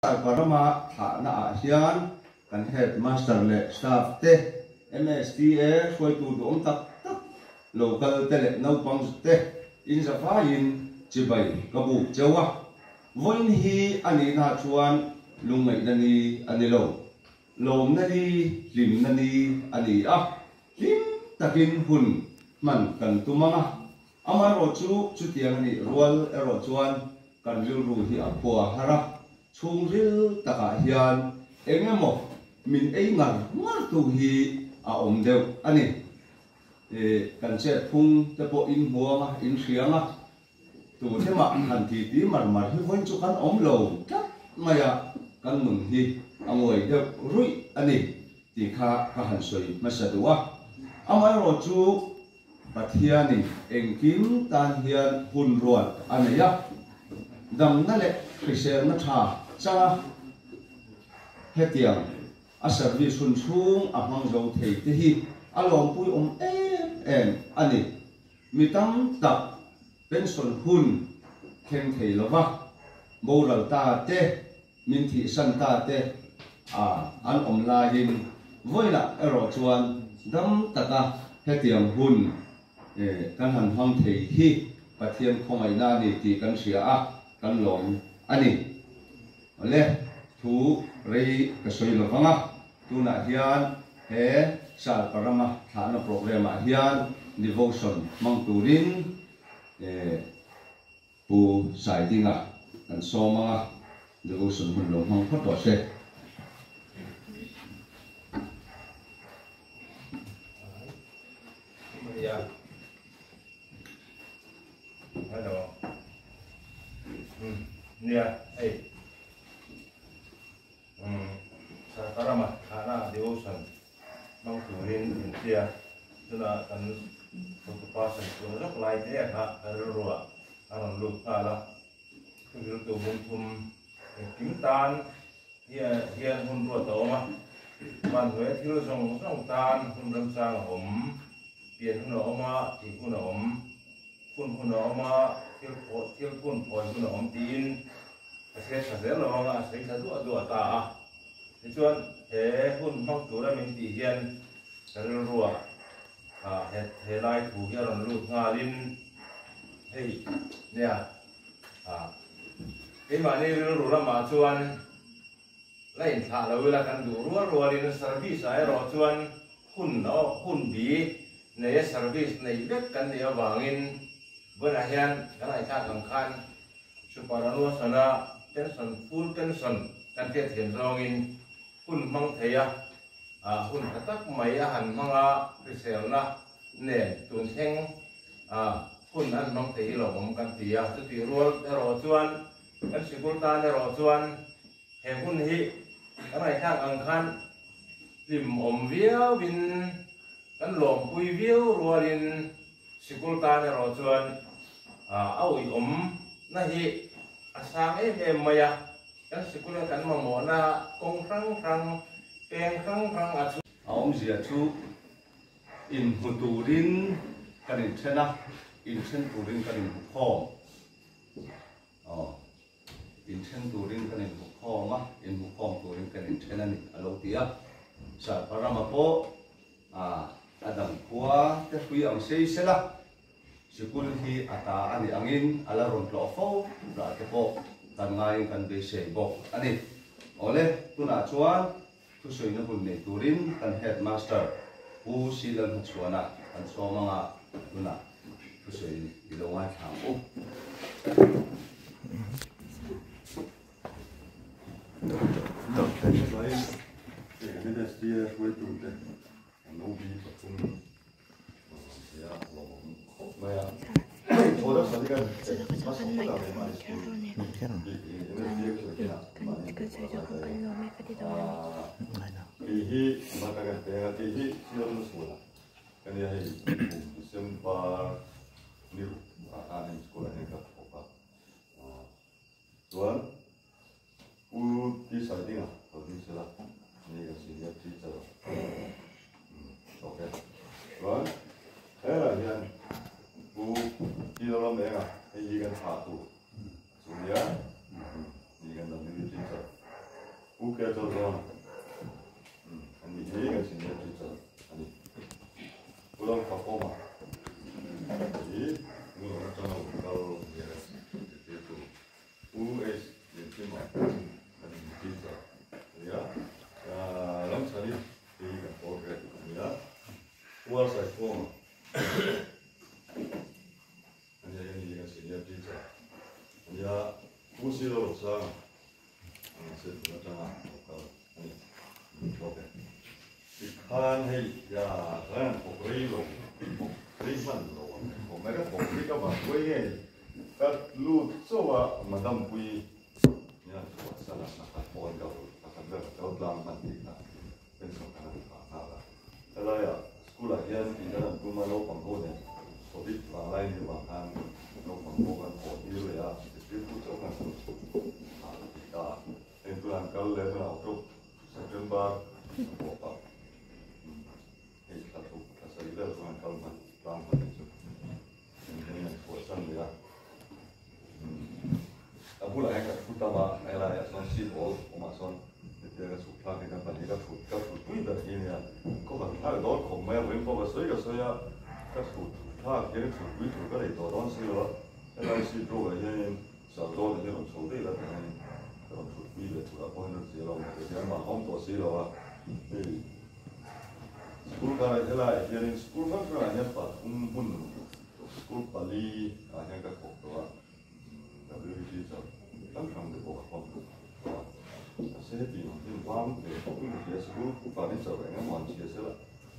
Parama thlahna ah hian kan Headmaster leh staff te, MSTA hruaitu duhawm tak tak lo kal te leh naupang te in zavaiin chibai ka buk cheu a. Vawiin hi a nihna chuan lungngaihna ni a ni lo. Lawmna ni, hlimna ni a ni a, hlim takin hun hman kan tum ang a. Amaherawhchu chutiang a nih rual erawh chuan kan rilru hi a khua har a, chhungril takah hian eng emaw min ei ngar ngar tu hi a awm deuh a ni. Kan chet phung te pawh in hmuang a, in hriang a, tu te mah han ti ti mar mar hi vawiin chu kan awm lo tlat mai a, kan nun hi a ngawi deuh ruih a ni tih kha ka han sawi hmasa duh a. Amaherawhchu Pathianin engkim tan hian hun ruat a nei a, damna leh hriselna tha changa hetiang a service hun chhung a hmang zo thei te hi a lawmpui awm em em a ni. Mi tam tak pension hun thleng thei lova boral ta te Min thihsan ta te a an awm laiin vawilah erawh chuan dam taka hetiang hun kan han hmang thei hi Pathian khawngaihna a ni tih kan hria a, kan lawm a ni. Awle, thu rei ka sawi lo vang a, tunah hian he Salparama thlahna programme ah hian devotion hmang turin Pu Saidinga kan sawm ang a, devotion hun lo hmang phawt rawh se. Hello. Nia, hei. Sarkarama thana devotion hmang turin intia chuna kan hotupa sawi chhuah zawk lai te kha ka rilruah a rawn lut nghal a. Thuhriltu bungthum engkim tan hian hun ruat a awm a, vanhnuaia thil zawng zawng tan hun remchang a awm, pian hun a awm a, thih hun a awm, phun hun a awm a, thil thil phun phawi hun a awm tiin ka hre tha zel lo ang a, a sawi thla duah duah ta a. Tichuan, he hun hmang tura min tih hian ka rilruah he he lai thu hi a rawn lut nghalin hei nia keimahni rilru lamah chuan la inthlah lo ila kan duh rual rualin service ah erawh chuan hun hun bi neia service nei vek kan nih avangin vawiinah hian kan ngaihthlak ang khan Superannuation a pension full pension kan hriat thiam zawngin hun hmang thei a, hun tha tak mai a han hmang a, hriselna nen tun thleng hun an hmang thei hi lo awm kan ti a. Chutih rual erawh chuan kan sikul tan erawh chuan he hun hi kan ngaihthlak ang khan hlimawm viauin kan lawmpui viau rualin Sikul tan erawh chuan a uiawm na hi a sang em em mai a, kan sikula kan mamawhna kawng hrang hrang, peng hrang hrang a chhung. A awmzia chu inhmu turin kan inthen a, inthen turin kan inhmu khawm. Aw, inthen turin kan inhmu khawm a, inhmu khawm turin kan inthen a ni, a lo ti a. Sarparama pawh A, a dang khua te hrui ang sei sela, sikul hi a ta a nih angin a la rawn tlawh fo lah te pawh kan ngaiin kan beisei bawk a ni. Awle, tunah chuan thusawiina hun nei turin kan Headmaster Pu Silan Hmachhuana kan sawm anga tunah thusawi i lo ngaithla ang u. Chuan Pu T Saidinga lo ding sela ni kan senior teacher ok chuan helai hian Pu T Lalawmenga hei hi kan thlah tur chu nia ni kan WB teacher. K Chalzawna ani hi kan senior teacher ani. Pu Lalfakawma hi Ngulawm atanga lo kal nia kan zirtirtu Pu H Lianhlimah kan teacher ania. Lamchhani hi kan pawl grade ania. Pu Alsaikhawma ania kan ni kan senior teacher ania. Pu Silo Rosanga Silpun atanga lo kal a ni. Ok. Tikhan hei ya tlai an thawk rei lo, thawk rei hman lo ang thawk mai ka thawk hi ka van buai nge ni. Ka lut chauh a Madam Pui hian chhuah san a pakhat pawn ka pakhat vel ka kal tlang hman tih kha pension kan han phah nghal a. Helaiah school ah hian tih kan han tum a naupang ho nen Covid vanglai ni vang khan naupang ho kan haw tir leh a, zirtirtu chauh khan kan chhuk phah a ti ta a. Heng tunah an kal leh hunah October, September a pawh pah hei thla thuk thla sarih vel chuan an kal hman tlang hman ni chu heng hian an chhuah san leh a. A bulah hian ka thu tam a, helaiah chuan seat awl awmah chuan hetia ka chhuk thlak hi kan pahnih ka thut ka thut pui ber hi nia. Khaw kan thlak dawn khawp mai a, vawiin pawh ka sawi ka sawi a, ka thut thlak hian thut pui tur ka nei tawh dawn si lo a, helai seat row ah hianin Sazawna hi rawn chho daih la ti hianin ka rawn thut pui ve turah pawh hian rawn zir a, mahse hian mah awm tawh si lo a, hei school karah helaiah hianin school hrang hrangah hian pathum hmun school pali ah hian ka thawk tawh a, WE teacher hrang hrang te pawh ka hmang tawh a, mahse heti ang hian vang ve khawp in ka hria, school furniture eng emaw an chhia sela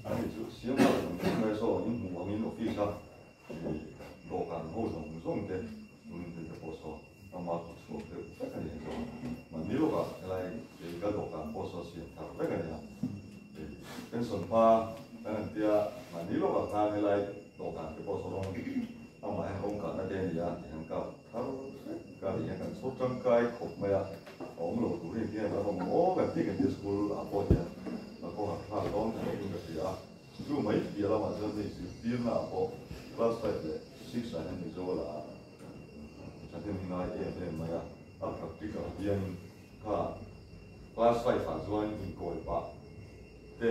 ani chu siam nghal ang thung mai saw in hmuh angin office a Dawhkan ho zawng zawng te tunin thil te pawh saw ama kut chhuak deuh vek a ni ang zawng a. Mahni lawkah helai kei ka dawhkan pawh saw siam thar vek a ni a. Hei pension hma kan han tia mahni lawkah khan helai dawhkan te pawh saw rawng amah hian rawng kahna te a ni a ti han kap thar vek a ni hian kan chhawr tangkai khawp mai a. A awm lo tur hi engtin a awm aw kan ti kan tia school ah pawh hian a kawng ah thlak dawn khawpin ka hria a. Chu mai piah lamah chuan hei zirtirna ah pawh class 5 leh 6 ah hian Mizo la ah thahnem hi ngai em em mai a, a practical hianin kha class 5 ah chuan inkawi pah te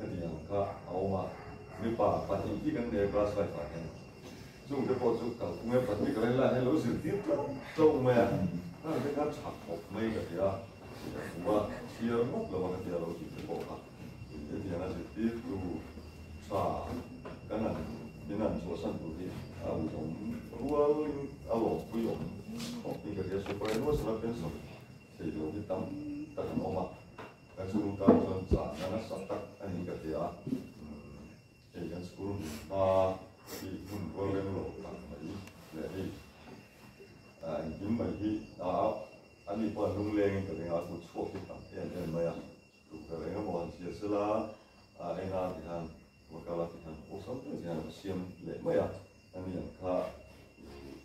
heti ang kha a awm a, mipa pahnih hi kan nei a class 5 ah hian chung te pawh chu kalphung e practical en lai hian lo zirtir tlauh tlauh mai a, khang te kha tha khawp mai ka ti a, thu a chhiar ngawt lo a ka tia lo tih te pawh kha. Hetianga zirtirtu tha kan han min han chhuahsan tur hi a ui awm rualin a lawmpui awm khawp in ka hria. Superannuation a pension thei lo hi tam tak an awm a, kan school tan chuan chahna nasa tak a niin ka hria a. Hei kan school hmun hma hi hmun rual reng lo tak mai leh hei engkim mai hi a ni pawh an lunglengin ka ring a, kut chhuak hi tam em em mai a. Tukverh eng emaw han chhiar sela, a enga ti khan va kal a ti khan awlsam deuh hian a va siam leh mai a, ani ang kha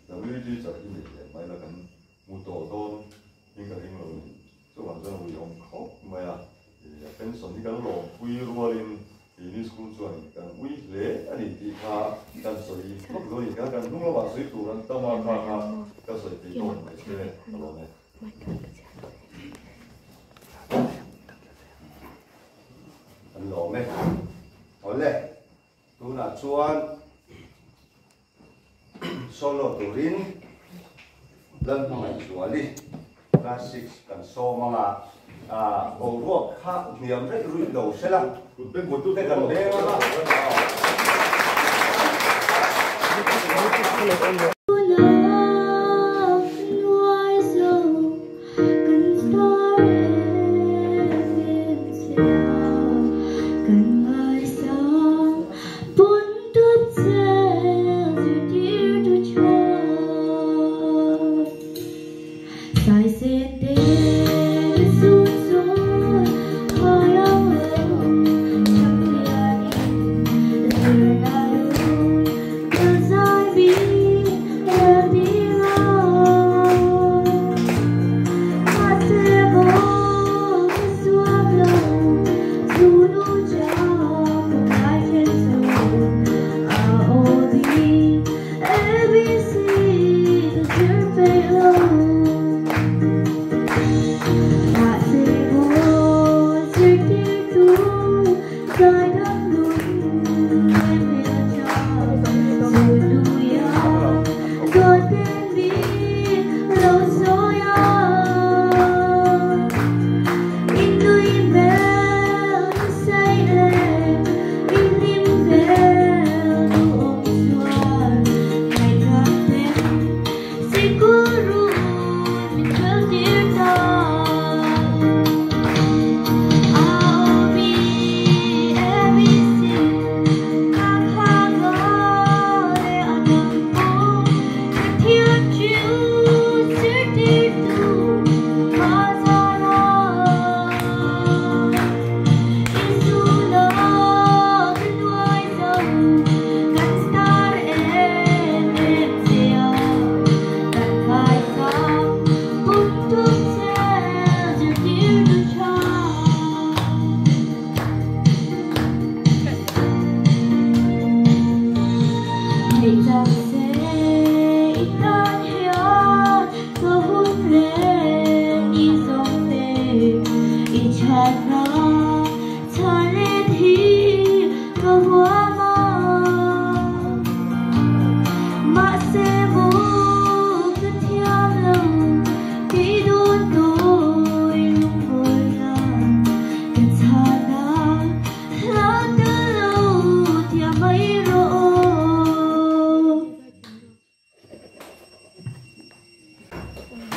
WG char hi nei leh mai la kan hmu tawh dawn in ka ring lo ni. Chuvang chuan a ui awm khawp mai a, a pension hi kan lawmpui rualin keini school chuan kan ui hle a ni tih kha kan sawi vak dawn a ni. Kan hnung lamah sawi tur an tam a, kha kha ka sawi thei tawk mai se ka lawm e. An lawm e. Awle, tunah chuan solo turin Lalhmangaihzuali class 6 kan sawm anga boruak kha hniam reuh ruih lo sela kut te kan beng anga.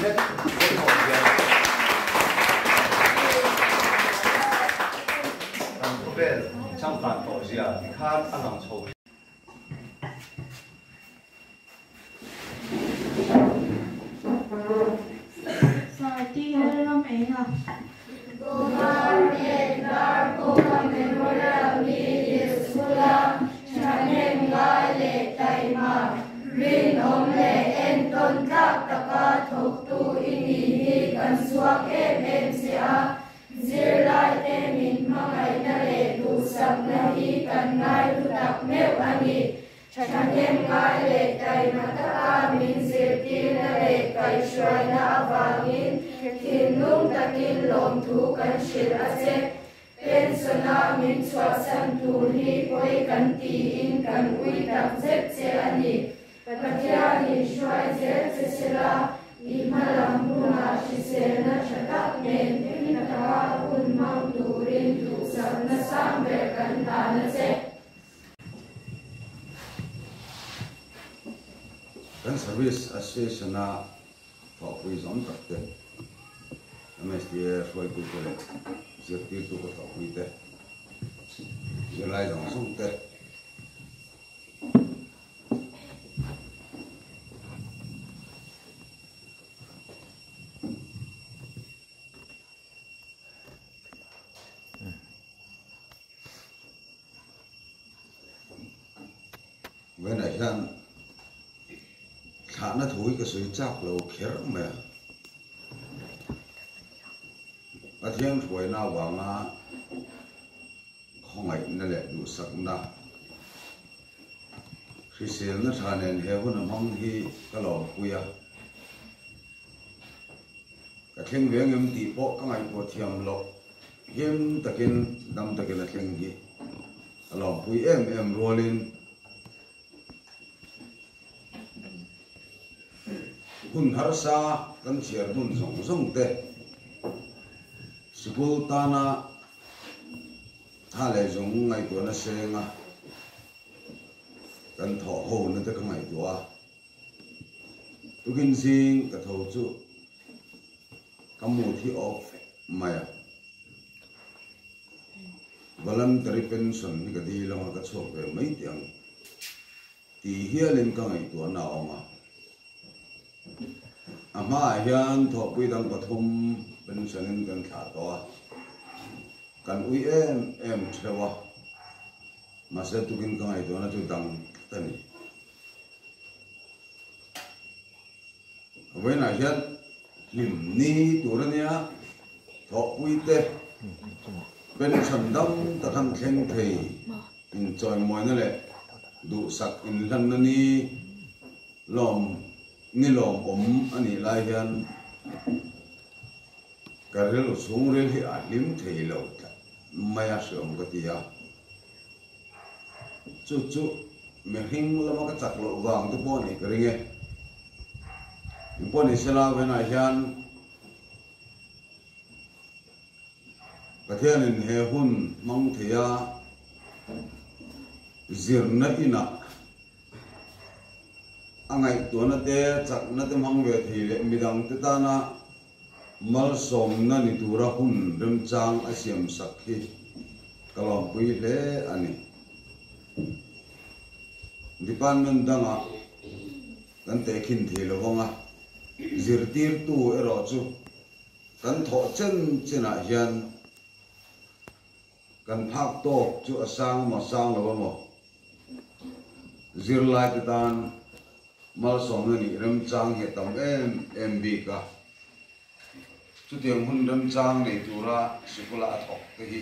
zet pawimawh zia kan khawvel changkan tawh zia tikhan a lang chho. Sir, ti her ram enga. Government Darkawka Memorial Middle School-a thahnem ngai leh taima, rinawm leh entawn tlak taka thawktu i nih hi kan chhuak em em che a, zirlaite min hmangaihna leh duhsakna hi kan ngaihlu tak meuh a ni. Thahnem ngai leh taima taka min zirtirna leh kaihhruaina avangin thinlung takin lawmthu kan hrilh a che. Pension-a min chhuahsan tur hi pawi kan tiin kan ui tak zet che a ni. Pathianin hruai zel che sela, i hmalam hunah hriselna tha tak nen hlim taka hun hmang turin duhsakna sang ber kan hlan a che. Kan Service Association-a thawhpui zawng tak te, MSTA hruaitute leh zirtirtu ka thawhpui te, zirlai zawng zawng te, Vawiinah hian thlahna thu hi ka sawi chak lo kher mai a, Pathian hruaina avanga khawngaihna leh duhsakna hriselna tha nen he hun a hmang hi ka lawmpui a, ka thleng ve ngem tih pawh ka ngaihtuah thiam loh. Him takin dam takin a thleng hi a lawmpui em em rualin hun harsa kan chhiar dun zawng zawng te sikul tana tha leh zawng ngaihtuahna senga kan thawh ho na te ka ngaihtuah a, tukin zing ka tho chu Ka mood hi off vek mai a. Voluntary pension hi ka dil anga ka chhuak ve mai teh ang tih hialin ka ngaihtuahna a awm a. A hmaah hian thawhpui dang pathum pension in kan thlah tawh a, kan ui em em theuh a, mahse tukin ka ngaihtuahna chu dang tlat a ni. Vawiinah hian hlim ni tur a nia, thawhpui te pension dam tak han thleng thei, inchawimawina leh duhsak inhlanna ni lawm ni lawmawm a nih lai hian ka rilru chhungril hi a hlim thei lo tlat mai a hreawm ka ti a. Chu chu mihring lama ka chak loh vang te pawh a nih ka ring e. Engpawh ni sela vawiinah hian Pathianin he hun hmang theia zirna inah a ngaihtuahna te chakna te hmang ve thei leh midang te tana Malsawmna ni tura hun remchang a siam sak hi ka lawmpui hle a ni. Department dangah kan tehkhin thei lo vang a, zirtirtu erawh chu kan thawh chen chenah hian kan phak tawk chu a sang emaw sang lo emaw zirlaite tan Malsawmna nih remchang hi a tam em em bik a, chutiang hun remchang nei tura sikula a thawk te hi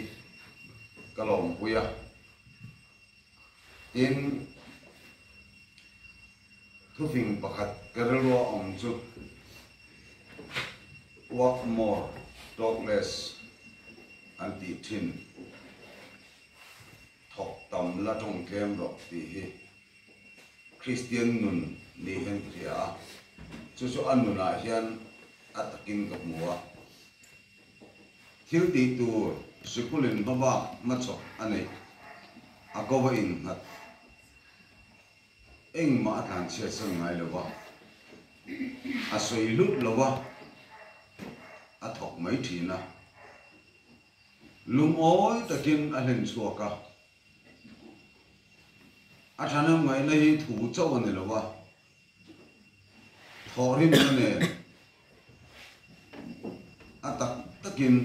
ka lawmpui a. Tin, thufing pakhat ka rilrua awm chu Work more, talk less an tih thin, thawk tam la tawng tlem rawh tih hi. Kristian nun ni hian ka hria a, chu chu a nunah hian a takin ka hmu a. Thil tih tur sikulin hmabak hmachhawk a neih, a ko va innghat engmah a tlanchhiatsan ngai lo va, a sawi hlut lo va. mai thin a. Lungawi takin a hlen chhuak a. A thahnem ngaihna hi thu chauh a ni lo a, thawhrimna nen a tak takin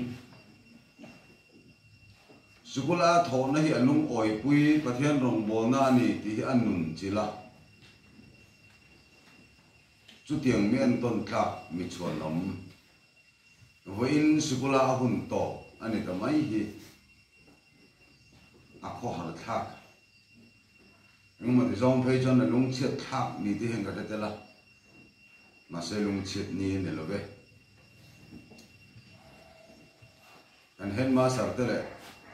sikula thawhna hi a lungawipui Pathian rawngbawlna a ni tih hi a nun chilh a. Chutiang mi entawn tlak mi chhuanawm. Vawiin sikula a hun tawp a ni ta mai hi a khawhar thlak. Engemaw ti zawng phei chuan a lungchhiat thlak ni te hian ka hre tel a, mahse lungchhiat ni a ni lo ve. Kan headmaster te leh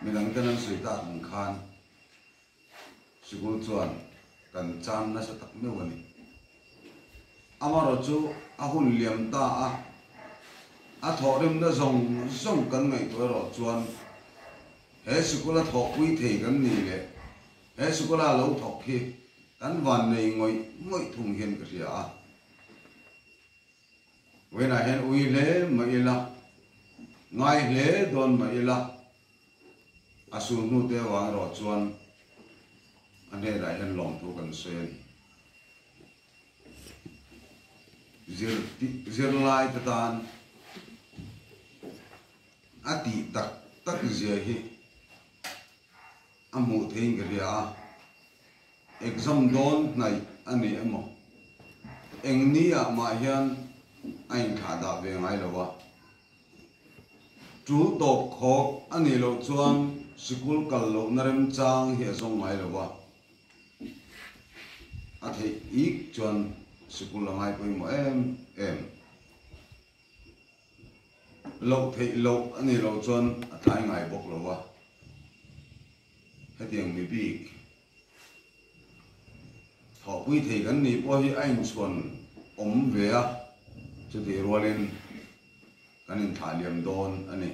midang ten an sawi tak ang khan Sikul chuan kan chan nasa tak meuh a ni. Amarawh chu a hun liam ta a, a thawhrimna zawng zawng kan ngaihtuah erawh chuan he sikula thawhpui thei kan ni leh he sikula lo thawk hi kan van nei ngawih ngawih thung hian ka hria a. Vawiinah hian ui hle mah ila, ngai hle dawn mah ila, A sul hnu te avang erawh chuan a hnenah hian lawmthu kan sawi a ni. Zir zirlai te tan a tih tak tak zia hi a hmuh theiin ka hria a, exam dawn hnaih a ni emaw eng ni ah mah hian a inthlah dah ve ngai lo a. Tul tawp khawk a nih loh chuan sikul kal lohna remchang hi a zawng ngai lo a, a theih ik chuan sikul a ngai pawimawh em em. Loh theih loh a nih loh chuan a tlai ngai bawk lo a, hetiang mi bik thawhpui thei kan nih pawh hi a inchhuan awm ve a, chutih rualin kan inthlah liam dawn a ni.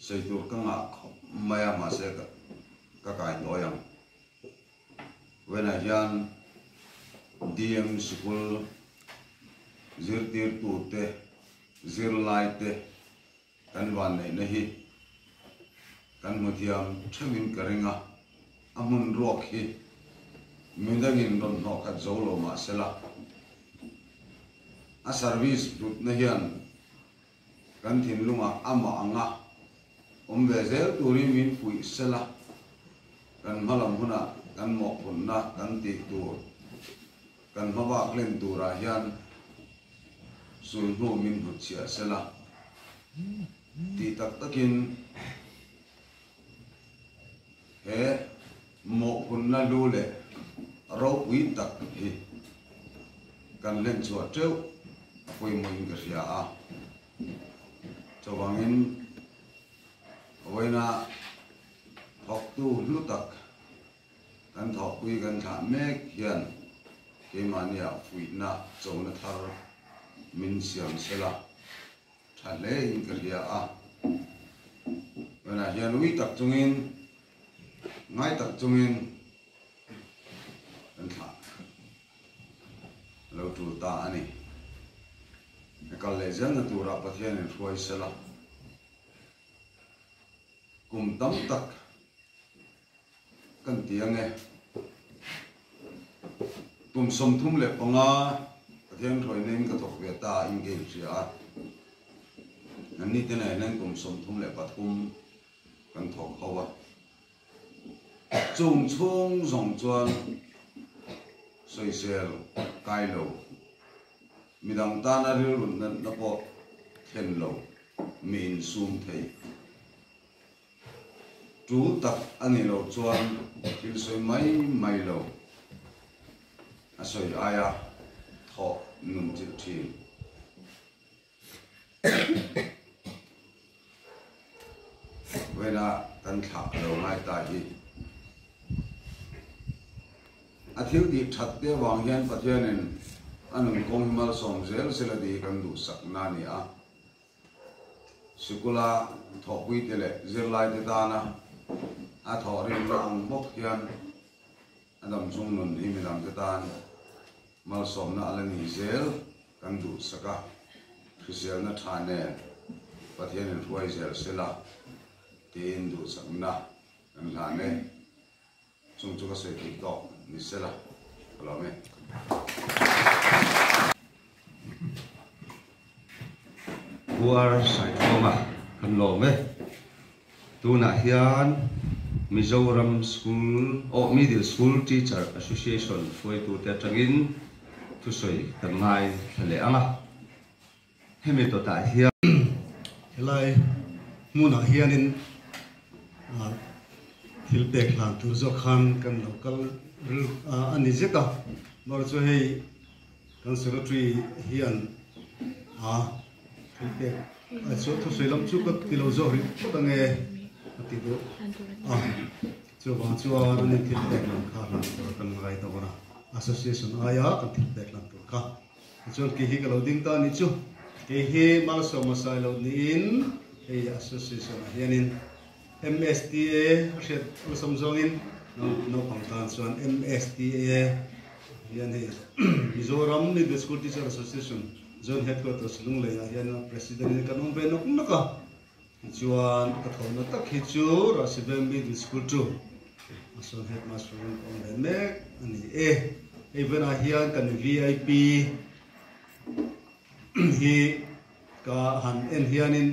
Sawi tur ka ngah khawp mai a, mahse ka kai tawi ang. Vawiinah hian DM sikul zirtirtute, zirlaite kan vanneihna hi kan hmu thiam theuhin ka ring a, a hmun ruak hi midangin rawn hnawh khat zo lo mah sela, a service hlutna hian kan thinlungah amah anga awm ve zel turin min fuih sela, kan hmalam hunah kan mawhphurhna kan tih tur, kan hmabak len turah hian sulhnu min hnutchhiah sela tih tak takin he mawhphurhna lu leh ropui tak hi kan hlenchhuah teuh a pawimawhin ka hria a. Chuvangin vawiina thawktu hlu tak kan thawhpui kan thlah mek hian keimahnia fuihna chona thar min siam sela tha hle in ka hria a. Tunah hian ui tak chungin, ngai tak chungin kan thlah lo tul ta a ni. Ka kal leh zelna turah Pathianin hruai sela kum tam tak Kan ti ang e. Kum 35 Pathian hruaina in ka thawk ve ta a in ka inhria a. Nanni te nen hian kum 33 kan thawk ho a. Chung chhung zawng chuan sawisel kai lo, midang tana rilru natna pawh thlen lo mi insum thei. Tul tak a nih loh chuan thil sawi mai mai lo, a sawi aia thawh nun chilh thin. Vawiina kan thlah lo ngai ta hi a thil tih that te avang hian Pathianin a nun kawng hi malsawm zel sela tih hi kan duhsakna a ni a. Sikula thawhpuite leh zirlaite tana a thawhrimna ang bawk hian a damchhung nun hi midangte tan malsawmna a la ni zel kan duhsak a. Hriselna tha nen Pathianin hruai zel sela tiin duhsakna kan hlan e. Chung chu ka sawi theih tawk ni sela ka lawm e. Puar Saithawma kan lawm e. Tunah hian Mizoram School oh Middle School Teacher Association hruaitute atangin thusawi kan ngaithla leh ang a. Hemi tawtah hian. Helai hmunah hianin thil pek hlan tur zawk khan kan lo kal ril a ni zet a, amaherawhchu hei kan secretary hian a thil pek a chu thusawi lam chu ka ti lo zawk rih phawt ange a ti duh a, chuvang chuan an in thil pek lam kha hlan tur kan ngai dawn a, association aia kan thil pek hlan tur kha. Tichuan kei hi ka lo ding ta a nih chu. Kei hi Malsawma Sailo niin hei association ah hianin MSTA a hriat awlsam zawngin naupang tan chuan MSTA hian hei Mizoram Middle School Teacher Association Zone Headquarters Lunglei ah hian a President in kan awm ve nawk nawk a. Tichuan ka thawhna tak hi chu Rahsiveng Middle School chu a sawn Headmaster in ka awm ve mek a ni e. Hei venah hian kan vip hi ka han en hianin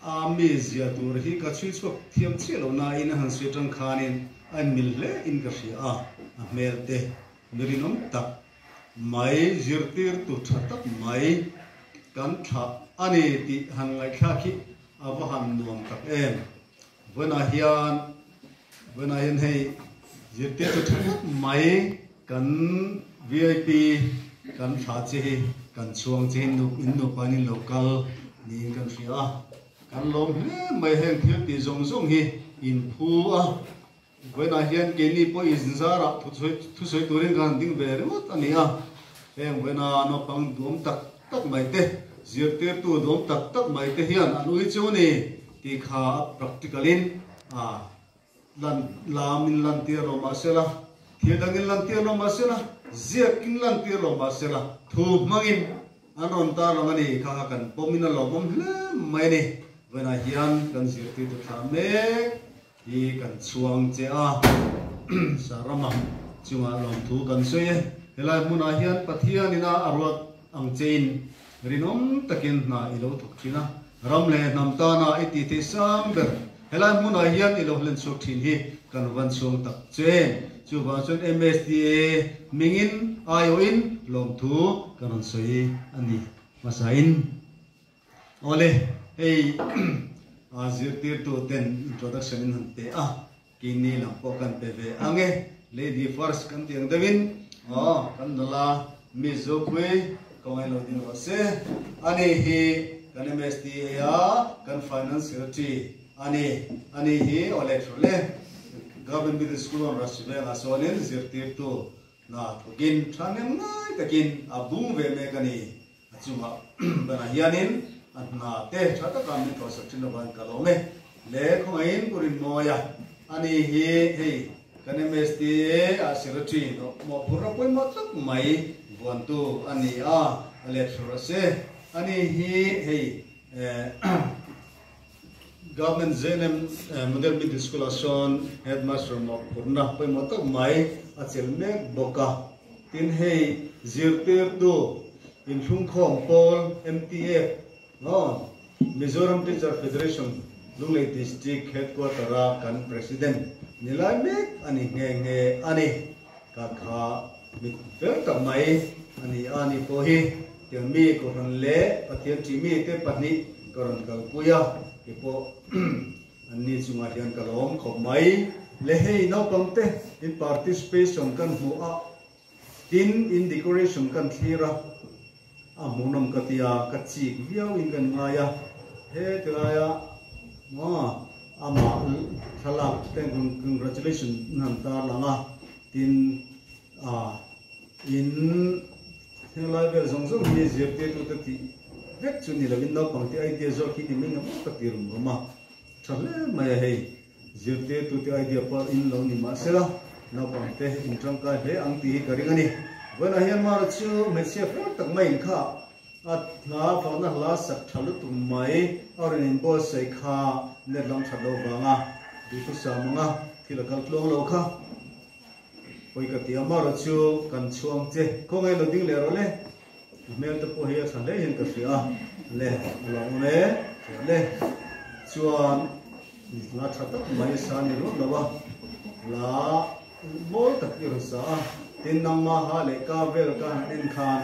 a mi zia tur hi ka chhui chhuak thiam chiah lo nain a han sawi atang khanin a inmil hle in ka hria a, a hmel te mi rinawm tak mai zirtirtu tha tak mai kan thlah a ni tih han ngaihthlak hi a va han nuam tak em. Vawiinah hian vawiinah hian hei zirtirtu tha tak mai kan vip kan thlah che hi kan chhuang che hi in nupa in lo kal niin kan hria a, kan lawm hle mai heng thil tih zawng zawng hi in phu a. Vawiinah hian keini pawh inzarah thusawi turin kan han ding ve ringawt a ni a, heng vawiina naupang duam tak tak mai te, zirtirtu duam tak tak mai te hian an ui chu ni tih kha a practical in a lan lam in lantir lo mah sela, thil dang in lantir lo mah sela, ziak in lantir lo mah sela, thu hmangin an rawn tarlang a ni kha kha kan pawmin a lawmawm hle mai a ni. Vawiinah hian kan zirtirtu thlah mek. Hi kan chhuang che a, Sarama chungah lawmthu kan sawi e. Helai hmunah hian Pathian ina a ruat ang chein rinawm takin hna i lo thawk thin a, ram leh hnam tana i tih theih sang ber helai hmunah hian i lo hlen chhuak thin hi kan van chhuang tak che em. Chuvang chuan MSDA mingin aiawhin lawmthu kan rawn sawi a ni hmasain. Awle, hei a zirtirtu ten introduction in han pe a, keini lam pawh kan pe ve ang e, lady first kan tih ang deuhin aw kan nula Miss Zopui ka ngailo ding rawh se, ani hi kan MSTA a kan finance secretary ani, ani hi awle thule Government Middle School on Rasiveng ah sawnin zirtirtu hna thawkin thahnem ngai takin a bung ve mek a ni. A chungah banah hianin a hna te tha taka min thawhsak thin lovang ka lawm e. Le khawngaihin Pu Rinmawia a ni hi hei kan MSTA ah Secretary mawhphurh a pawimawh tak mai vuantu a ni a, a let hrur a se. A ni hi hei Government ZNM Model Middle School ah sawn Headmaster mawhphurhna pawimawh tak mai a chelh mek bawk a. Tin hei zirtirtu inhlungkhawm pawl MTF ngawn Mizoram Teacher Federation Lunglei District Headquarter a kan President ni lai mek a ni nghe nghe a ni. Ka kha mit fel tak mai a ni a ni pawh hi tiang mi Kohhran leh Pathian ṭih mi te pahnih ka rawn kalpui a ti pawh an ni chungah hian ka lawm khawp mai. Le hei naupang te in participation kan hmuh a tin in decoration kan thlir a a hmuhnawm ka ti a ka chik viau in kan ngai a he tilaia maw amah thlalak te congratulation an han tarlang a. Tin, a in thenglai vel zawng zawng hi zirtirtute tih vek chu ni lovin naupangte idea zawk hi ni mai ngam ka ti rum rum a, tha hle mai a hei. Zirtirtute idea pawh in lo ni mah sela naupangte in tangkai hle ang tih hi ka ring a ni. Vawiinah hian Mara chu hmeichhia fel tak mai in kha. A hla fakna hla sak tha lutuk mai a rawn inbuatsaih kha net lam that lo vanga duhthusam anga thil a kal tluang lo kha. Pawi ka ti a, Mara chu kan chhuang che, khawngaih lo ding leh rawh le. A hmel te pawh hi a tha hle hian ka hria a, le a lo awm e, hria le. Chuan hla tha tak mai sa ni ruat lo a, hla mawi tak i rawn sa a, tin nangmaha leh ka vel ka han en khan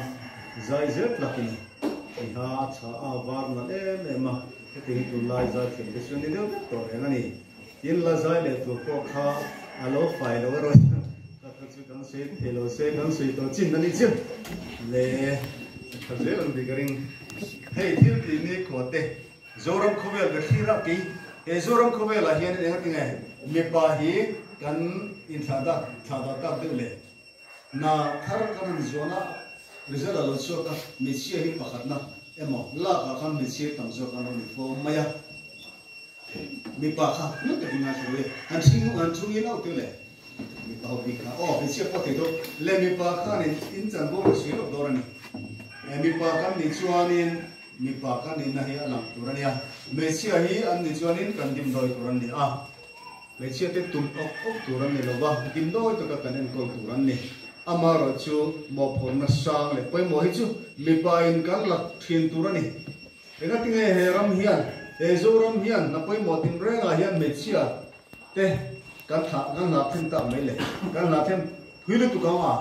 zai zel tlakin i ha a tha a var nalh em em a, heti hi tunlai zai thiam te chu ni deuh vek tawh reng a ni. Tin la zai leh tur pawh kha a lo fai lo erawh hian ka kha chu kan sawi thei lo se kan sawi tawh chin a ni chu le tha zel ang tih ka ring. Hei thil tih ni khaw te Zoram khawvel ka thlir a kei he Zoram khawvel ah hian eng atinge mipa hi kan inthlah dak thlah dah tak deuh le na thar kan han zawn a result a lo chhuak a hmeichhia hi pakhatna emaw lak ah khan hmeichhia tam zawk an rawn infawm mai a. Mipa kha hmun takin ngai thlo e, han hring han thu ngil auh teuh le. Mipa ho bik kha aw hmeichhia pawh thei tawh le mipa khanin in chan bo ka sui lawk dawn a ni. Mipa kan nih chuanin mipa kan nihna hi a lang tur a nia, hmeichhia hi an nih chuanin kan dimdawi tur an ni a, hmeichhia te tum awk awk tur an ni lo va, dimdawi taka kan enkawl tur an ni. Amaherawhchu mawhphurhna sang leh pawimawh hi chu mipa in kan la thin tur a ni. Engatinge he ram hian, he Zoram hian hna pawimawh tin rengah hian hmeichhia te kan thlah, kan hlah then tak mai le, kan hlah then thui lutuk ang a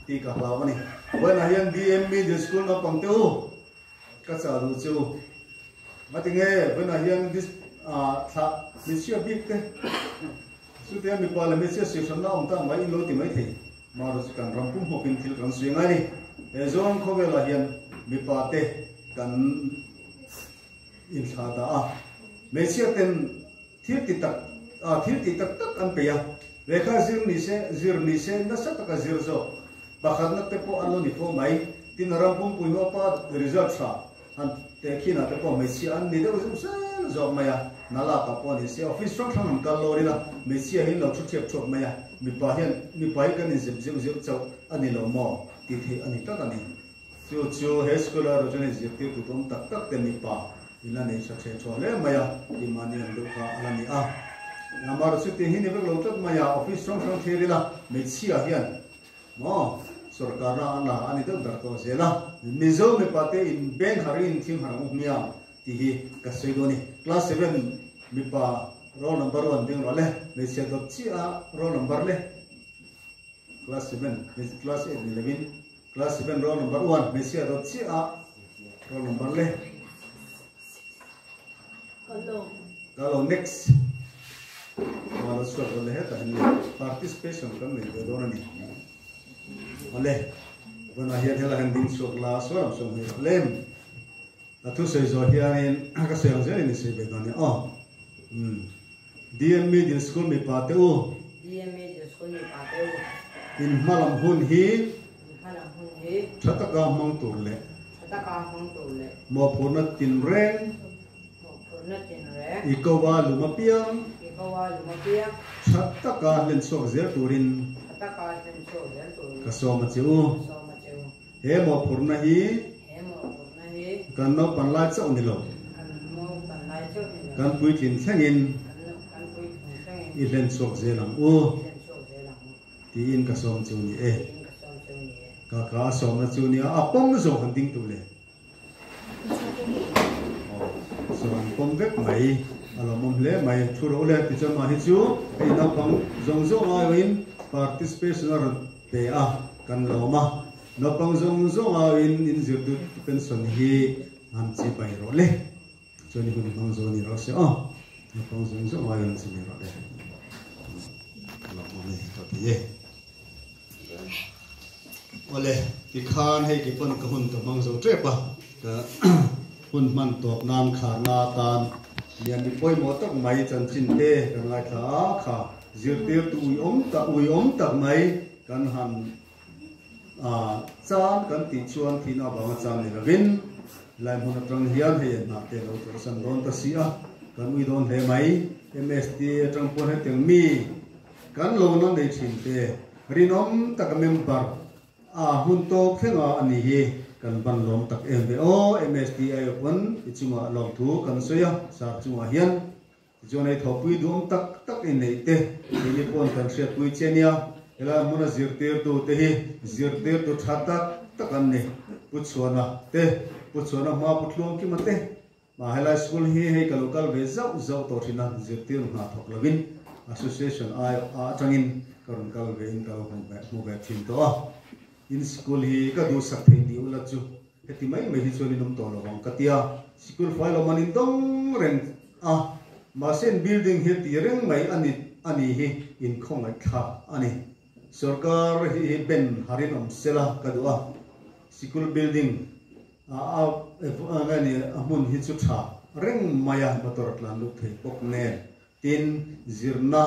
tih ka hlau a ni. Vawiinah hian DM Middle School naupang te u ka chah duh che u. Engatinge vawiinah hian dis ah thlah hmeichhia bik te chutia mipa leh hmeichhia sihhranna awm tak mai in lo ti mai thei. Marawh chu kan ram pum hawkin thil kan sawi ngai a ni. He Zoram khawvelah hian mipa te kan inthlah dah a, hmeichhia ten thil ti tak ah thil ti tak tak an peih a, lehkha zir ni se zir ni se nasa taka zir zawk pakhatna te pawh an lo ni fo mai. Tin a ram pumpui huapa result tha han tehkhinah te pawh hmeichhia an ni deuh zeuh zel zawk mai a, na lakah pawh ni se office hrang hrang an kal lawr ila hmeichhia hi an lo thu thiap thuap mai a, mipa hian mipa hi kan inzep zeuh zeuh chauh a ni lo maw tih theih a ni tlat a ni. Chu chu he school a rawh chuan inzirtir tu tum tak tak te mipa in la nei tha the thaw hle mai a tih mahni an deuh kha a la ni a. Amaherawhchu tih hi ni vek lo tlat mai a, office hrang hrang thlir ila hmeichhia hian Maw? Sorkarna an la a ni deuh ber tawh zel a, Mizo mipa te in beng har in thim har ang u hmiang tih hi ka sawi dawn a ni. Class seven mipa roll number one ding rawh le, hmeichhia dawt chiah a roll number le. Class seven, class eight ni lovin class seven roll number one hmeichhia dawt chiah a roll number le. Ka lo next. Mala chhuak rawh le hetah hian participation kan nei ve dawn a ni. Awle, vanah hian helai hian ding chhuak la sawi lam sawi hmel rawh lem. A thu sawi zawh hianin ka sawi ang zelin i sawi ve dawn nia aw. DM Middle School mipa te u. DM Middle School mipa te u. In hma lam hun hi. In hma lam hun hi. Tha taka hmang tur leh. Tha taka hmang tur leh. Mawhphurhna tin reng. Mawhphurhna tin reng. I ko a lum apiang. I ko a lum apiang. Tha taka hlen chhuak zel turin. Tha taka hlen chhuak zel turin. Ka sawm a che u. Ka sawm a che u. He mawhphurhna hi. He mawhphurhna hi. Kan naupan lai chauh ni lo. Kan naupan lai chauh ni lo. Kan puitlin thlengin. Kan puitlin thlengin. I hlen chhuak zel ang u. I hlen chhuak zel ang u. Tiin ka sawm chu ni e. Tiin ka sawm chu ni e. Ka ka a sawmna chu nia a pawm zawng han ding tu le. Aw saw an pawm vek mai. A lawmawm hle mai. Thu ro le tichuan mah hi chu hei naupang zawng zawng aiawhin participation a rawn pe a kan lawm a. Naupang zawng zawng aiawhin in zirtu pension hi han chi pai rawh le. Chuan i hun hmang zawh ni rawh se aw. Naupang zawng zawng aiawhin an chi pai rawh le. Lawmawm e ka ti e. Awle, tikhan hei kei pawn ka hun ka hmang zo tep a, ka hun hman tawp nan kharna atan lian mi pawimawh tak mai chanchin te kan ngaithla a, kha zirtirtu uiawm tak uiawm tak mai kan han chan kan tih chuan thihna avanga chan ni lovin lai hmun atang hian hei hnah te lo chawlhsan dawn ta si a, kan ui dawn hle mai. MST atang pawn hetiang mi Kan lo na nei thin te, rinawm taka member a hmun tawp thlenga a ni hi. Kan van lawm tak em ve aw MSTI pawn i chungah lawmthu kan sawi a, sar chungah hian tichuan hei thawhpui duhawm tak tak i neih te keini pawn kan hriatpui che nia. Helai hmuna zirtirtu te hi zirtirtu tha tak tak an ni. Pu Chhuana te, Pu Chhuana hma Pu Tluangkima te. Mah helai school hi hei ka lo kal ve zauh zauh tawh thin a, zirtir hna thawk lovin association ai atangin ka rawn kal ve in ka lo hmu ve thin tawh a. In school hi ka duhsak thei ni ula chu heti mai mai hi chuan in awm tawh lovang ka tia, sikul fai lo man in dawng reng a, mahse in building hi ti reng mai a ni a ni hi in khawngaihthlak a ni. Sorkar hi ben harin awm sela ka duh a, sikul building a a ni a hmun hi chu tha reng mai a, motor a tlan lut thei bawk nen Tin, zirna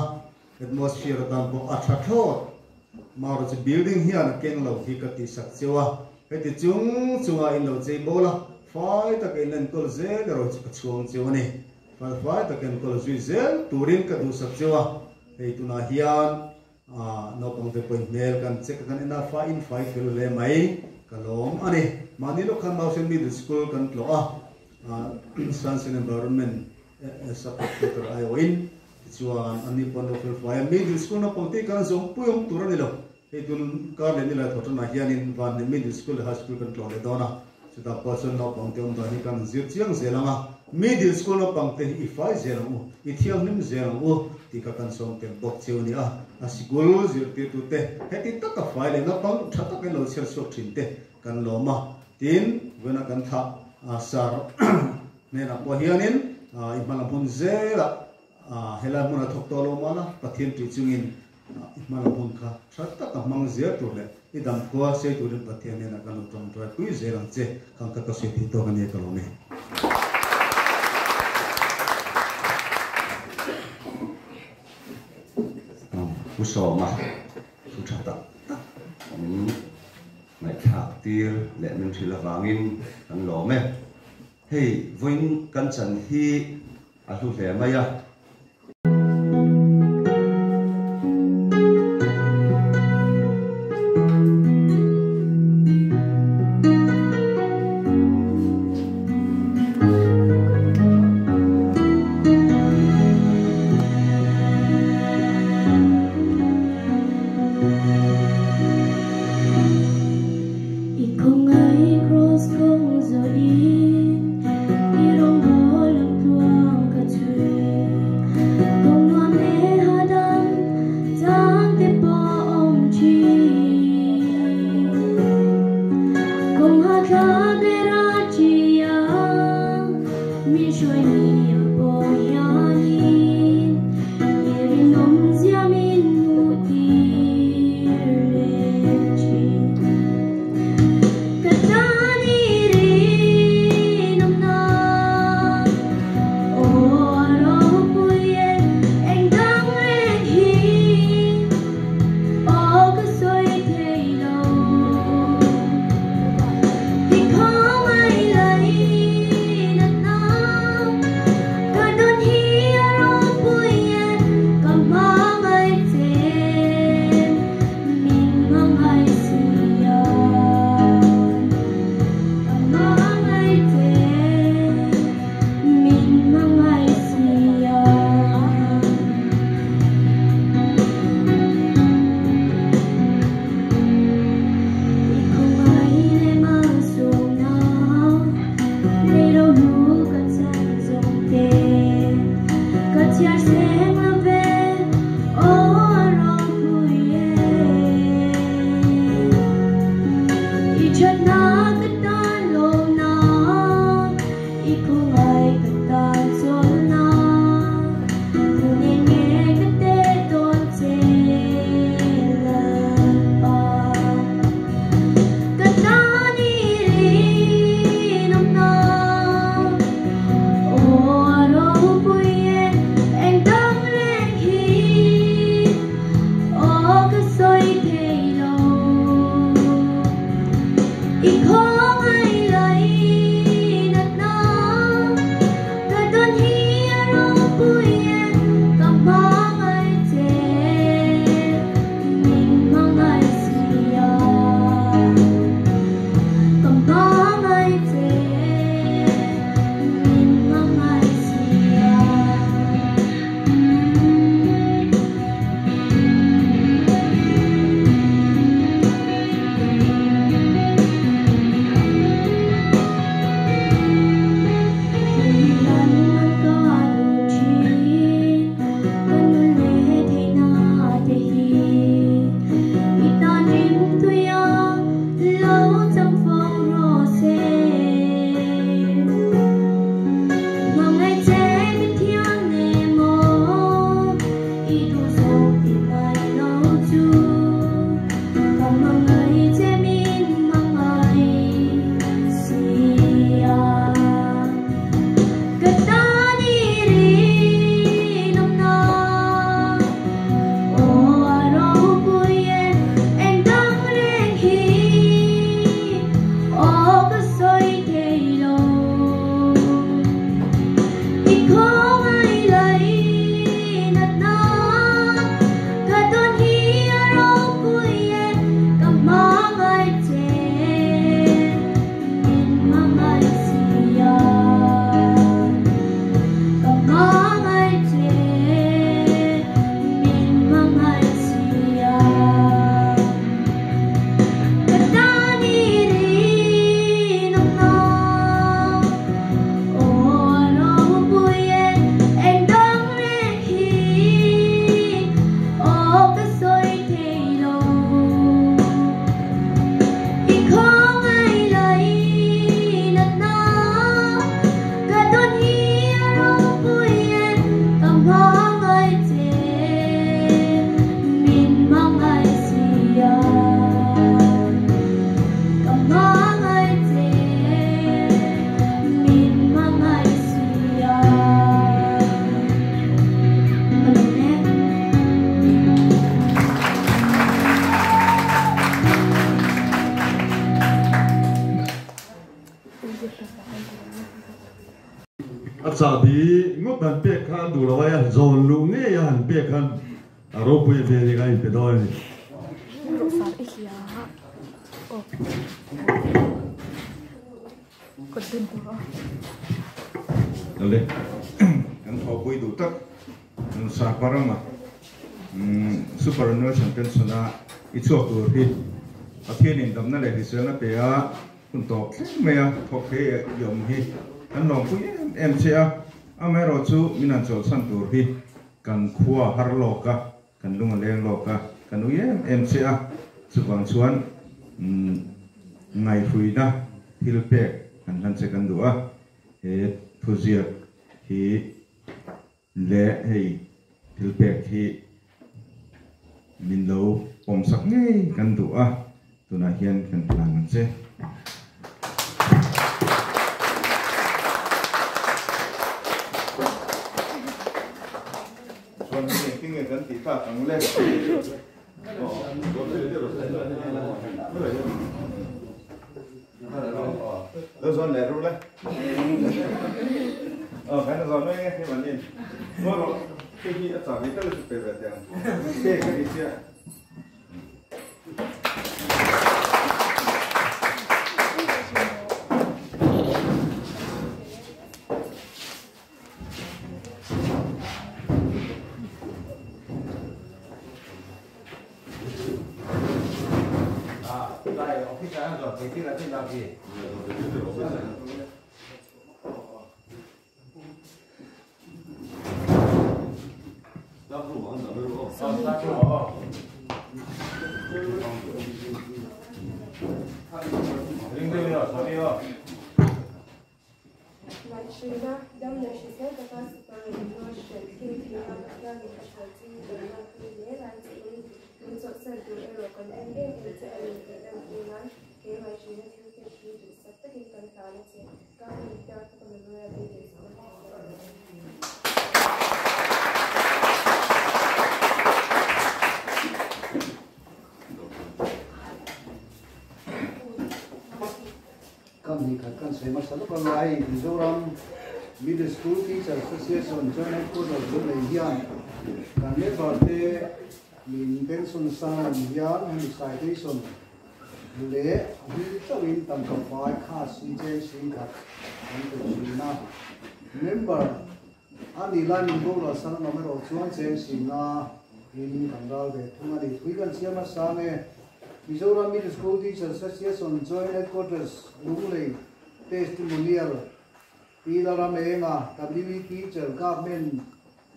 atmosphere atan pawh a tha thlawt. Marawh chu building hian a keng lo hi ka tihsak cheu a, heti chung chunga in lo chei bawl a, fai taka in enkawl zel erawh chu ka chhuang cheu a ni. Fai taka enkawl zui zel turin ka duhsak cheu a, hei tunah hian naupangte pawhin hmel kan check a kan en a, fai in fai fel hle mai ka lawm a ni. Mahni lawk khan Mausen Middle School kan tlawh a, Science and Environment Support tutor aiawhin tichuan an ni pawh an lo fel fai a, middle school naupang te kan zawng pui awm tur a ni lo. Hei tun kar leh nilai thawhtanah hianin Vanhne middle school leh high school kan tlawh leh dawn a, chutah pawh chuan naupang te awm dan hi kan zir chiang zel ang a, middle school naupang te hi i fai zel ang u, i thianghlim zel ang u tih kha kan sawm tel bawk cheu a ni a, a sikul zirtirtute heti taka fai leh naupang tha takin lo chhiar chhuak thin te kan lawm a, tin vawiina kan thlah sar Hnenah pawh hianin i hmalam hun zelah helai hmuna thawk tawh lo mah la, Pathian tih chungin i hmalam hun kha tha taka hmang zel tur leh i damkhua sei turin Pathian hnenah kan lo tawngtai pui zel ang che. Khang kha ka sawi theih tawk a nia ka lawm e. Pu Sawma thu tha tak tak min ngaihthlak tir leh min hrilh avangin kan lawm e. Hei vawiin kan chan hi a hlu hle mai a. A chahbi ngawt han pek kha an duh lo a, zawn luh ngei a han pek khan a ropui ve ni kha a inpe dawn a ni. Lale, kan thawhpui duh tak Sapa rama Superannuation pension a i chhuak tur hi Pathianin damna leh hriselna pe a hun tawp thleng mai a thawk thei i awm hi kan lawmpui em em che a, amaherawhchu min han chawlhsan tur hi kan khua har lawk a, Kan lung a leng lawk a, kan ui em em che a, chuvang chuan ngaihruina thil pek han hlan che kan duh a, he thuziak hi leh hei thil pek hi min lo pawmsak ngei kan duh a, tunah hian kan hlan ang che. Chuan hei engtin nge kan tih tak ang le? Lo zawn leh ru le. Aw kan zawn mai nge hei manin. Ngaw rawh hei hi a chah ve tal chu pe ve teh ang. Pek a ni chiah. Ngaihhruina, dam leh hrisel taka superannuation thil theih a Pathianin a hruai chu kan lawmpui hle lai chein min chawlhsan tur erawh kan en em em che a ni tih lantir nan he ngaihhruina thil pek hi duhsak takin kan hlan a che. Government Darkawka Memorial Leaders Conference a ni. Kan hnih khat kan sawi hmasa lawk ang a, hei Mizoram Middle School Teacher Association Joint Headquarters Lunglei hian kan member te min pension sang lam hian hemi citation leh a hming chauhin tangka fai kha si cheng singkhat an pe thin a. Member a nih lai min boral san an awm erawh chuan cheng singa in kan ral ve thung a ni. Thui kan siam a sang e. Mizoram Middle School Teachers Association Joint Headquarters Lunglei Testimonial Pi Lalramenga WE Teacher Government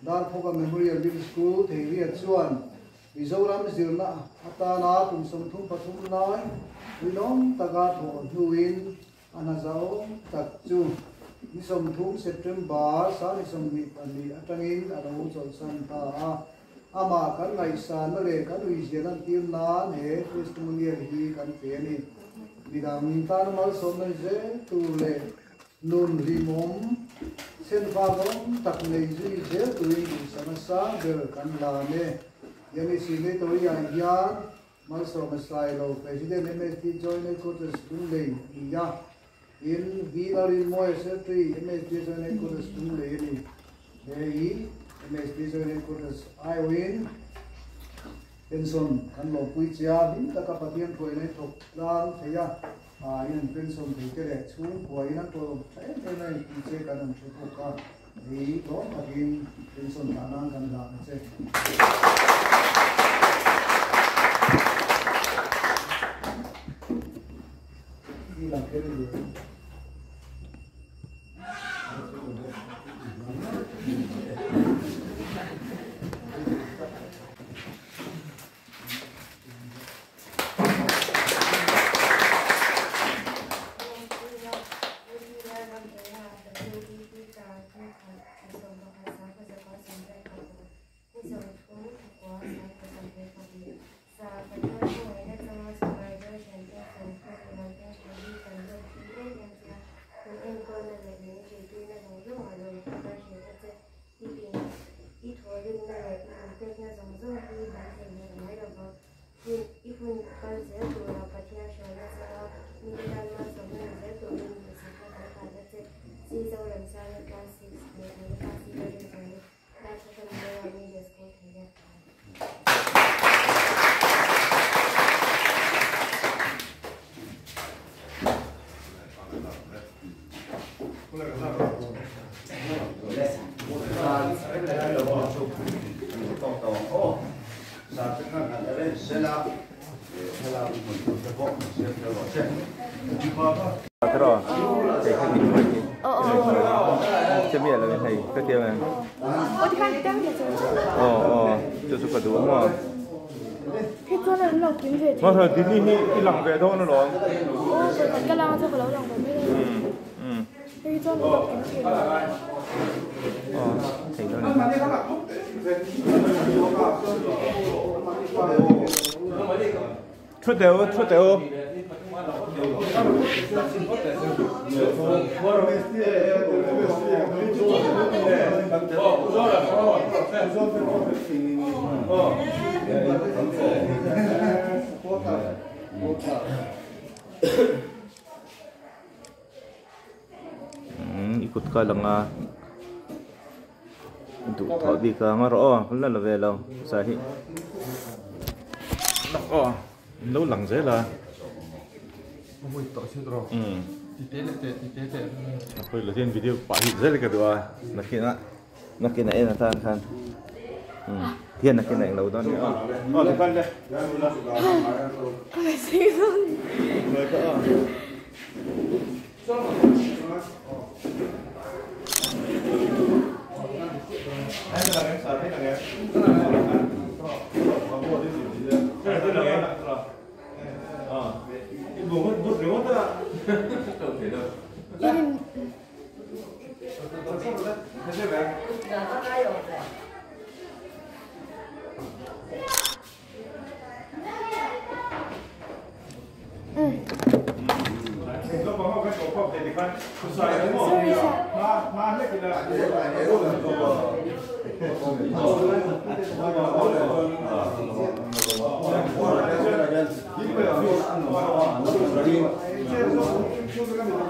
Darphawka Memorial Middle School Theiriat chuan Mizoram zirna atana kum 33 lai rinawm taka thawh hnuin a hna zau tak chu ni 30 September 2024 atangin a lo chawlhsan ta a. Amah kan ngaihsanna leh kan uizia lantir nan he testimonial hi kan pe a ni. Midang tana malsawmna ni zel tur leh nun hlimawm, chhenfak awm tak nei zui zel turin duhsakna sang ber kan lan e. Yami Signatory-ah hian malsawmna sai lo President MSD Joint Headquarters Lunglei a ni a, tin VR Rinmawia Secretary MSD Joint Headquarters Lunglei a ni. Hei MSD Joint Headquarters aiawhin pension kan lawmpui che a, hlim taka Pathian thuaina hi thawk tlang thei a, in an pension thei te leh chhungkuain an tawlawm tha em em a ni tih che kan han hre bawk a, hei tlawm takin pension dah nan kan dah na che. Hi lang kher i duh. 出掉出掉。Ikut ka lang a duh thawh bik a nga rawh aw la la ve lo sa hi aw in lo lang zel a a pawi lo hian video pah hi zel ka duh a nakinah nakinah en atan khan hian nakinah englo dawn nia aw aw tikhan le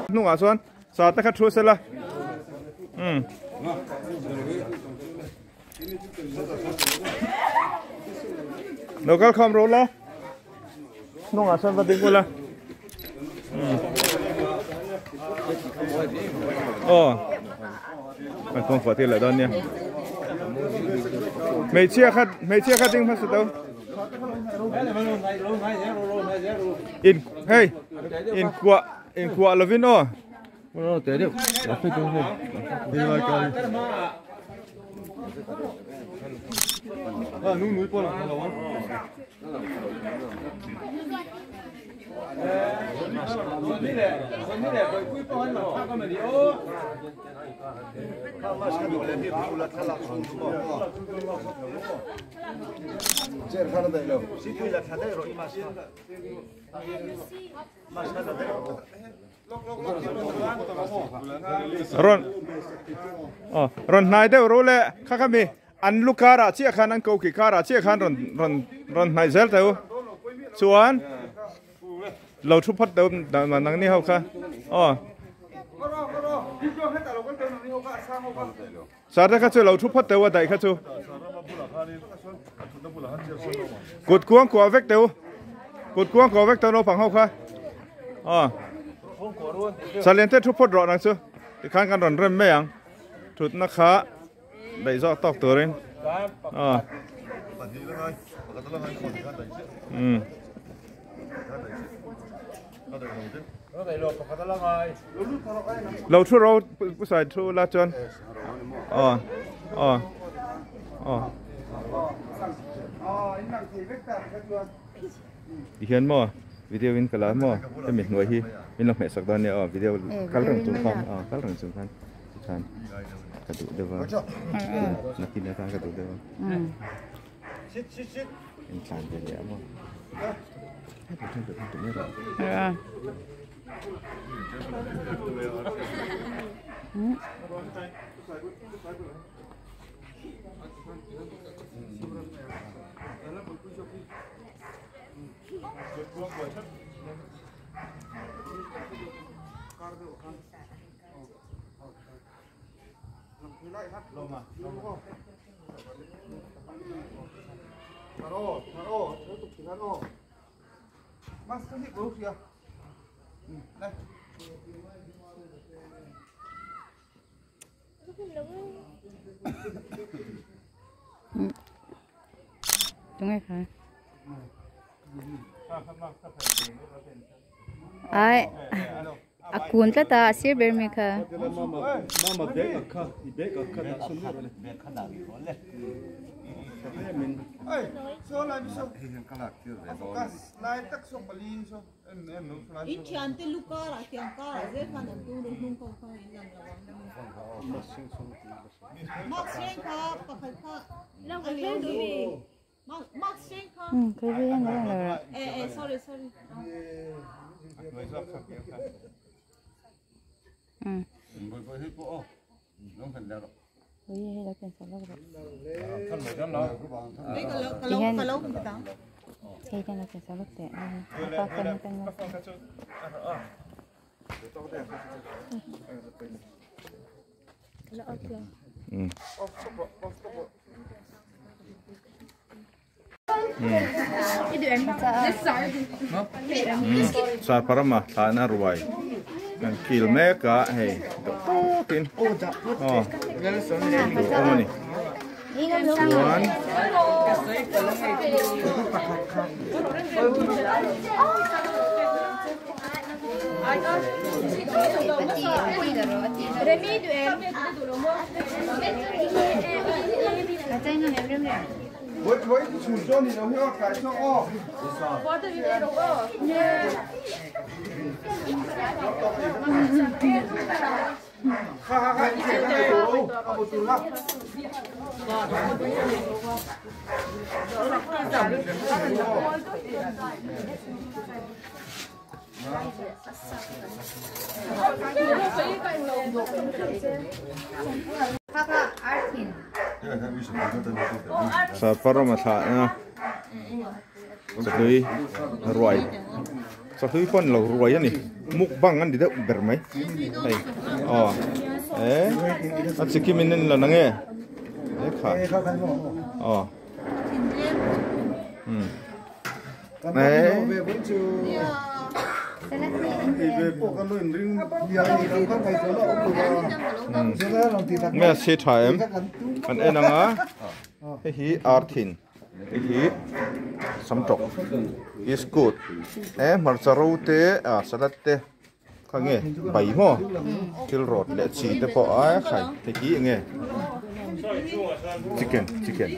Hnungah chuan sa te kha thu sela um lo kal khawm ro la hnungah chuan va ding ula aw kan kawng fuah tir leh dawn nia hmeichhia kha hmeichhia kha ding hmasa to in hei in kuah in kuah lovin aw Rawn aw rawn hnai deuh ro le kha kha mi an lu karah chiah khan an ko ki karah chiah khan rawn rawn rawn hnaih zel teu chuan lo thu phawt deuh nang ni ho kha aw Sarte kha chu lo thu phawt teu a daih kha chu kut kuang kuah vek teu kut kuang kuah vek teu naupang ho kha aw salian te thu phawt rawh nang chu tikhan kan rawn rem mai ang thutna kha daih zawk tawk turin aw um Lo thu ro pu sai thu la chuan aw aw aw ti hian maw video in ka la maw hemi hnuai hi min lo hmeh sak dawn nia aw video kal reng chung khan aw kal reng chung khan tikhan ka duh deuh a nakin atan ka duh deuh a. Intlan ve leh a maw? Tunge kha. Ai a kun tlat a a sir ber mai kha. Cái viên đó là Sa parama thana ruai kan kil mek a hei tokin oh omani chuan Với chủ cho thì nó hiểu cái cho o. Ha ha ha, Sa parama tha na sahlui ruai sahlui pon lo ruai ani mukbang an di deuh ber mai hei aw e a chikim in la nange e kha aw nghe xe thả em anh em nga cái hi arthin cái hi samtok is good eh marcharo te a salad te kha nge bai mo thil rot le chi te po a khai te hi nge chicken chicken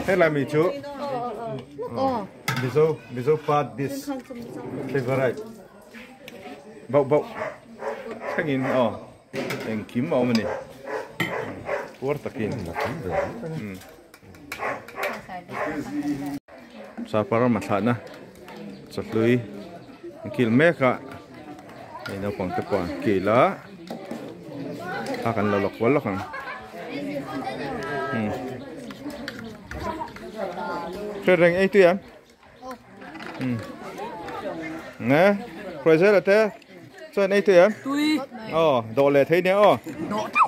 thế là mình chú mizo mizo part this favorite bau bau thangin o eng kim ma awm ani puar takin sapar ma thla na chahlui kil mek a hei naupang te pawh an kil a a kan lo lawk kual lawk ang hriat reng ei tui em nè Brazil te chuan ei tui em tui oh dawh leh thei nia aw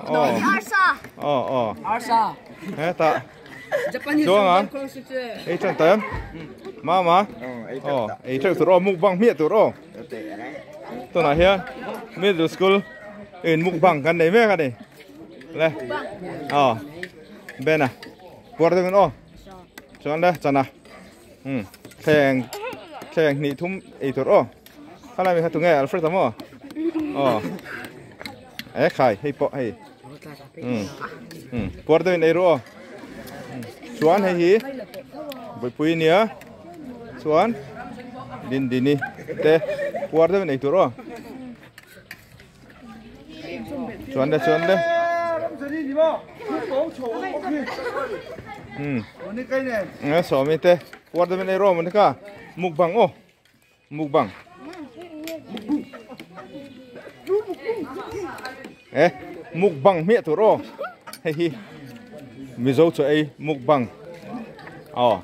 oh oh oh he tah chuang a ei tan ta em mama oh ei theuh tur aw mukbang hmiah tur aw tunah hian middle school in mukbang kan nei mek ani le oh bena puar deuhin aw chuan le chana thleng thleng hnih thum ei tur aw khalai mi kha tunge Alfred amo oh e khai hei pawh hei puar deuhin ei ru aw chuan hei hi buipui nia chuan din dini te puar deuhin ei tur aw chuan le chuan le nghe sawmi te puar deuhin ei ru aw mawni kha mukbang aw mukbang eh mukbang hmiah tur aw hei hi mizo chu ei mukbang aw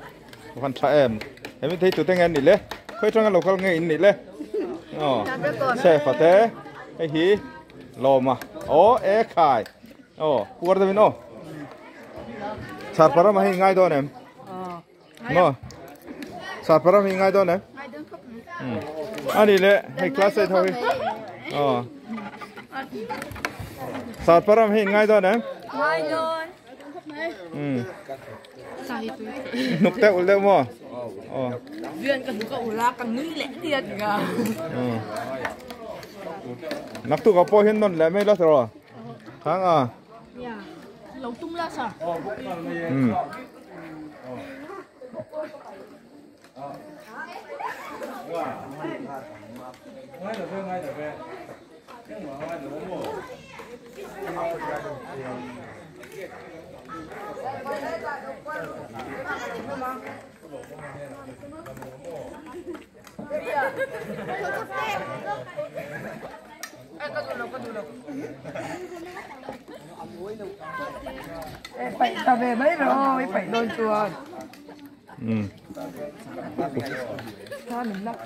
kan tha em hemi thei tute nge an nih le khawi atanga local nge in nih le aw chef a te hei hi lawma aw e khai aw puar deuhin aw chharpara hei ngai dawn em maw chharpara hei ngai dawn em ani le hei class eight ho hi aw chharpara hei ngai dawn em ngai dawn hnuk deuh ul deuh maw. Duyên ka ka ula ka nui leh tiat nga. Nak tu ka po hin non le mai la tro. Khang a. Ya. Lo tum la sa. Phải ta về mấy rồi, phải đôi chuồn. Mình lắc.